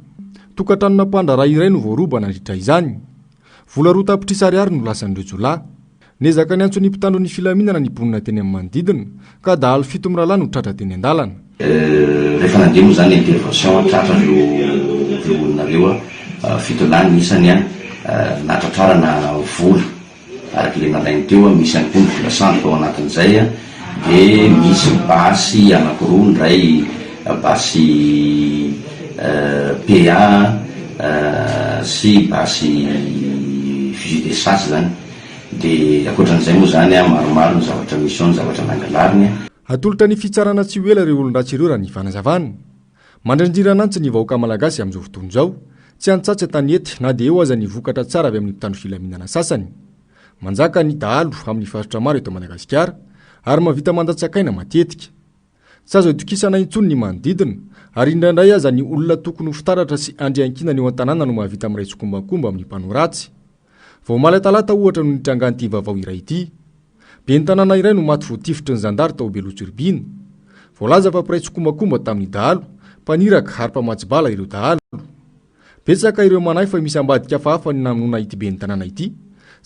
Tokantranona mpandraharaha iray no voaroba nandritra izany. Vola roa tapitrisa ariary no lasan'ireo jiolahy. Niezaka niantso ny mpitandro ny filaminana ny mponina teny amin'ny manodidina, ka dahalo fito mirahalahy no tratra teny an-dalana. Rehefa nandeha moa izany ny intervention, tratra ireo ireo olona ireo, fito lahy ny isany, nahatratrarana vola araka ilay nalainy teo, misy ihany koa ny vola sandoka ao anatin'izay, dia misy basy anankiroa, ny iray basy PA sy basy fusil de chasse izany. Dia ankoatran'izay moa izany an, maromaro ny zavatra misy ao, ny zavatra nangalariny an. Hatolotra ny fitsarana tsy ho ela ireo olon-dratsy ireo raha ny fanazavana. Mandranjiranantsy ny vahoaka malagasy amin'izao fotoana izao, tsy an-tsaha tsy an-tanety na dia eo aza ny vokatra tsara avy amin'ny mpitandro filaminana sasany. Manjaka ny dahalo amin'ny faritra maro eto Madagasikara ary mahavita mandatsakaina matetika. Tsy azo itokisana intsony ny manodidina, ary indraindray aza ny olona tokony ho fitaratra sy andriankinana eo an-tanàna no mahavita miray tsikombakomba amin'ny mpanao ratsy. Vao omaly talata ohatra no nitrangan'ity vaovao iray ity. Ben'ny tanàna iray no maty voatifitry ny zandary tao Beloha Tsiribihina. Voalaza fa mpiray tsikombakomba tamin'ny dahalo, mpaniraka ary mpamatsy bala ireo dahalo. Betsaka ireo manahy fa misy ambadika hafahafa ny namonoana ity ben'ny tanàna ity.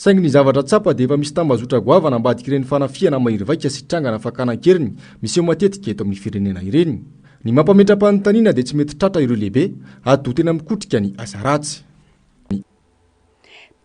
Saingy ny zavatra tsapa dia efa misy tambazotra goavana ambadik'ireny fanafihana mahery vaika sy trangana fakana an-keriny miseho matetika eto amin'ny firenena ireny. Ny mampametra-panontaniana dia tsy mety tratra ireo lehibe ady ho tena mikotrika ny asa ratsy.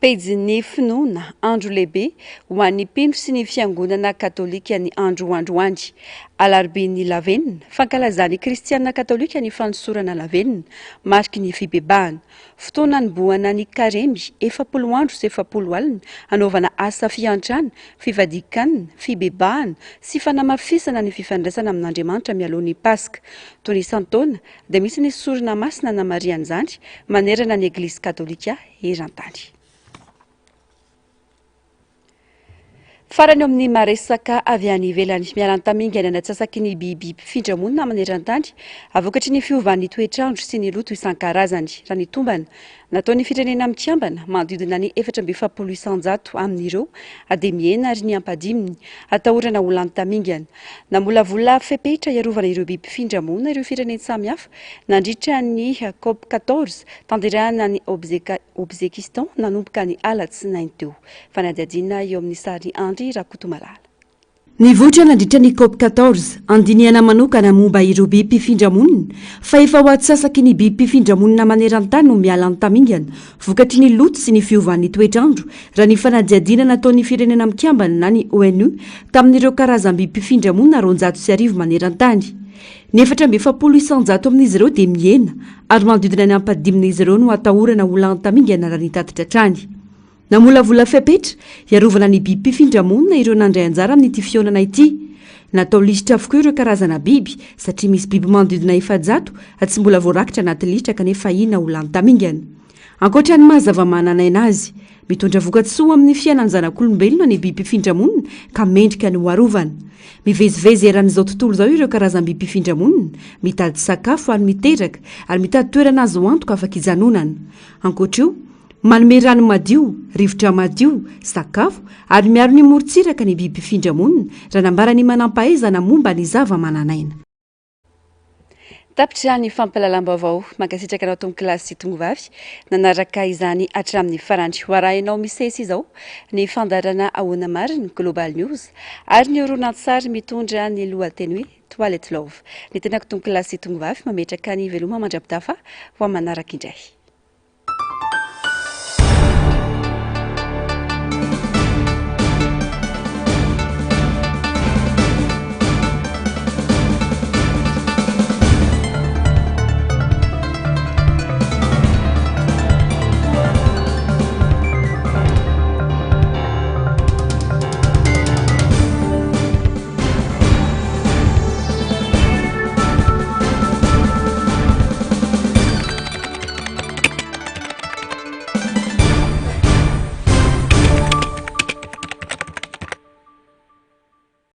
Pejin'ny finoana, andro lehibe ho an'ny mpino sy ny fiangonana katolika ny andro androany. Alarobian'ny lavenona, fankalazan'ny kristiana katolika ny fanosorana lavenona, mariky ny fibebahana. Fotoana hanombohana ny karemy, 40 andro sy 40 alina, hanaovana asa fiantrana, fivadian-kanina, fibebahana sy fanamafisana ny fifandraisana amin'Andriamanitra mialoha ny Paska. Toy ny isan-taona dia misy ny sorona masina anamarihana izany manerana ny Eglizy katolika eran-tany. Farany eo amin'ny maresaka avy any ivelany, mialan-tamingana ny atsasaky ny biby mpifindra monina maneran-tany vokatry ny fiovan'ny toetr'andro sy ny loto isan-karazany. Raha ny tombana nataon'ny Firenena Mikambana, manodidina ny 44% amin'ireo dia mihena ary ny ampahadiminy atahorana ho lany tamingana. Namolavola fepetra hiarovana ireo biby mpifindra monina ireo firenen-tsamihafa nandritra ny Cop 14 tanterahina any Ozbekistan nanomboka ny alatsinainy teo. Fanadihadiana eo amin'ny sarin'i Andry Rakotomalala. Nivoitra nandritra ny Cop 14, andinihana manokana momba ireo biby mpifindra monina, fa efa ho atsasaky ny biby mpifindra monina maneran-tany no miala an-tamingana vokatry ny loto sy ny fiovan'ny toetr'andro, raha ny fanadihadiana nataon'ny Firenena Mikambana na ny ONU tamin'ireo karazam-biby mpifindra monina 1200 maneran-tany. Ny 44 isan-jato amin'izy ireo dia mihena ary manodidina ny ampahadimin'izy ireo no atahorana ho lany tamingana raha ny tatitra hatrany. Namolavola fepetra hiarovana ny biby mpifindra monina ireo nandray anjara amin'ity fihaonana ity. Natao lisitra avokoa ireo karazana biby satria misy biby manodidina 400 tsy mbola voarakitra anaty lisitra kanefa ahiana ho lany tamingana. Ankoatra ny maha zava-manan'aina azy, mitondra vokatsoa amin'ny fiainan'ny zanak'olombelona ny biby mpifindra monina ka mendrika ny ho arovana. Mivezivezy eran'izao tontolo izao ireo karazam-biby mpifindra monina, mitady sakafo ary miteraka, ary mitady toerana azo antoka afaka hijanonana. Ankoatra io, manome rano madio, rivotra madio, sakafo, ary miaro ny morontsiraka ny biby mpifindra monina, raha nambaran'ny manampahaizana momba ny zavamananaina. Tapitra ny fampahalalam-baovao. Mankasitraka anao tompokolahy sy tongovavy nanaraka izany hatramin'ny farany. Ho arahinao misesy izao ny fandaharana Ahoana Marina, Global News, ary ny horonantsary mitondra ny lohateny hoe Toilet Love. Ny tenako tompokolahy sy tongovavy mametraka ny veloma mandra-pitafa ho amin'ny manaraka indray.